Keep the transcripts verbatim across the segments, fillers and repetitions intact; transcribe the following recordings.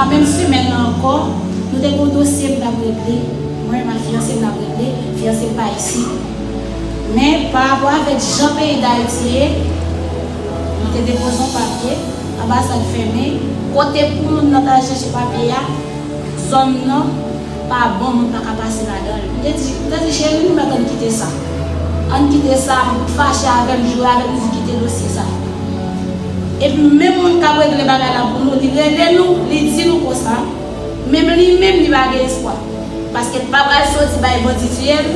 Menm semèn nan ankò, nou te gen yon dosye m t ap regle, mwen, ma fiyanse m t ap regle, fiyanse m pa isit. Men, pa rapò avèk jan peyi Dayiti ye, mwen te depoze yon papye, anbasad fèmen, kote pou moun nan t al chèche papye a, zòn nan pa bon, moun pa ka pase ladan l. M te di, m te di, cheri, nou mèt ann kite sa. Ann kite sa, m fache avè l, m joure avè l, m di kite dosye sa. Epi menm moun k ap regle bagay la pou nou, li rele nou, li di nou konsa, menm li menm li pa gen espwa. Paske l pa pral soti bay bandi tiye l,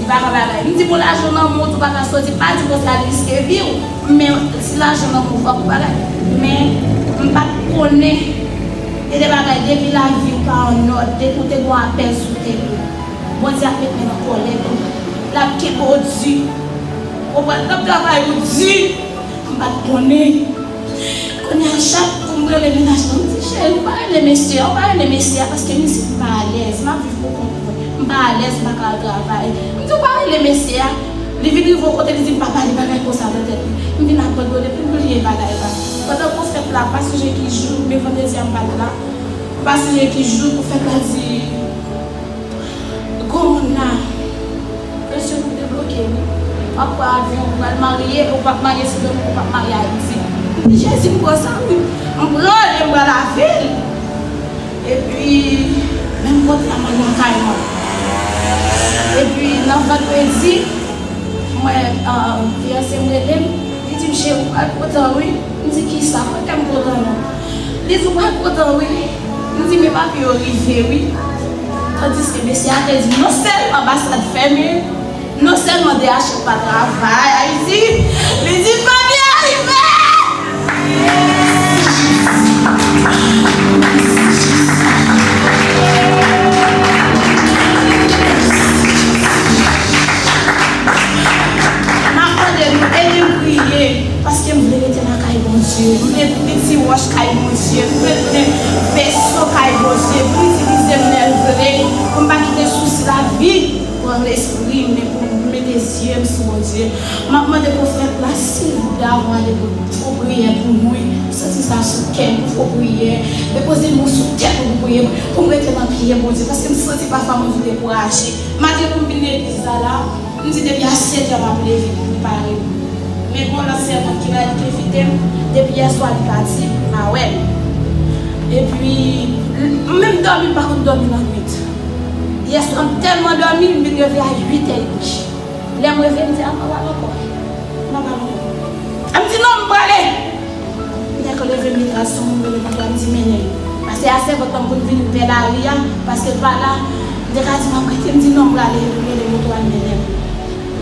li pa ka bagay. M di, bon, lajan nan men w tou, pa ka soti, pa di konsa, li riske vi w. Men si lajan nan men w, fòk ou bagay. Men m pa t konnen, gen de bagay, depi lavi w pa an nòd, depi w te gen yon apèl sou tèt ou, Bondye ap met men nan kòlèt ou. L ap kenbe w di. Konprann? L ap travay ou di. M pa t konnen. Kounye a, chak kou m rele mennaj mwen, m di, cheri, ou pa rele mesye a, ou pa rele mesye a, paske m isit, m pa alèz, m ap viv pou kont mwen. M pa alèz, m pa ka al travay. M di, ou pa rele mesye a. Li vin rive yon kote, li di m pa pale bagay konsa nan tèt li. M vin abandone, m bliye bagay la. Pandan pwofèt la, m pa sonje ki jou, men vandredi a m pa t la. M pa sonje ki jou pwofèt la di, gwo moun la, presyon nou debloke wi. W ap pran avyon, ou pral marye, ou p ap marye Sendomeng, ou p ap marye Ayiti. M di, Jezi, m pran sa wi. M pran l e m pral avè l. Epi, menm kote a, m al nan kay mwen. Epi, nan vandredi, mwen, fiyanse m rele m, li di m, cheri, ou pral kontan wi. M di, kisa? Fò kè m kontan non. Li di, ou pral kontan wi. M di, men papye yo rive wi. Tandiske mesye a te di, non sèlman anbasad fèmen, non sèlman D H L pa travay Ayiti, li di papye a rive! M ap mande nou ede m priye, paske m vle rete lakay Bondye. M vle tounen ti wòch kay Bondye. M vle tounen veso kay Bondye. Pou l itilize m lè l vle. Pou m pa kite sousi lavi pran lespri m, men pou m mete zye m sou Bondye. M ap mande pwofèt la, silvouplè, avan ale, pou fè yon priyè pou mwen. M santi sa sou kè m, pou fè yon priyè. Depoze men w sou tèt ou pou priye, pou m rete nan pye Bondye. Paske m santi pafwa mwen vin dekouraje. Malgre pou m vin legliz la, la, m di depi a sèt è m ap leve pou prepare m. Men gon lòt sèvant ki la, li te envite m, depi yèswa li pati, m pa wè l. Epi, m menm dòmi, m pa konn dòmi lannwit. Yèswa, m tèlman dòmi, m vin leve a uit è edmi. Lè m reve, m di, a, m pa pral ankò. M pa pral ankò. M di, non, m prale. M te ka leve, m te ka sou moun, rele m anba, m di, mennen l. Pase a sèvant lan pou l vin pè lari a, paske l pa la, m te ka di, m ap rete, m di, non, m prale, rele moto a, l mennen m.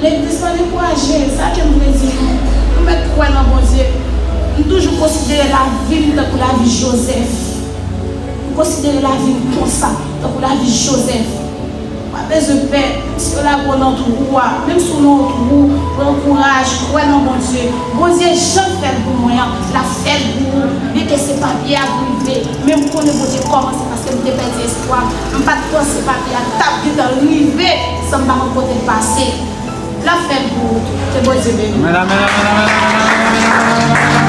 Legliz pa dekouraje, sa ke m vle di nou, nou mèt kwè nan Bondye. M toujou konsidere lavi m tankou lavi Jozèf. M konsidere lavi m konsa, tankou lavi Jozèf. Pa bezwen pè, si yo lage w nan twou a, menm si w nan yon twou, pran kouraj, kwè nan Bondye. Bondye jan l fè l pou mwen an, l ap fè l pou ou. Byenke se papye a k rive, men m konnen Bondye kòmanse paske m te pèdi espwa. M pa t panse papye a t ap gentan rive san m pa konn kote l pase. L ap fè l pou ou tou. Ke Bondye beni w. Amèn, amèn, amèn, amèn.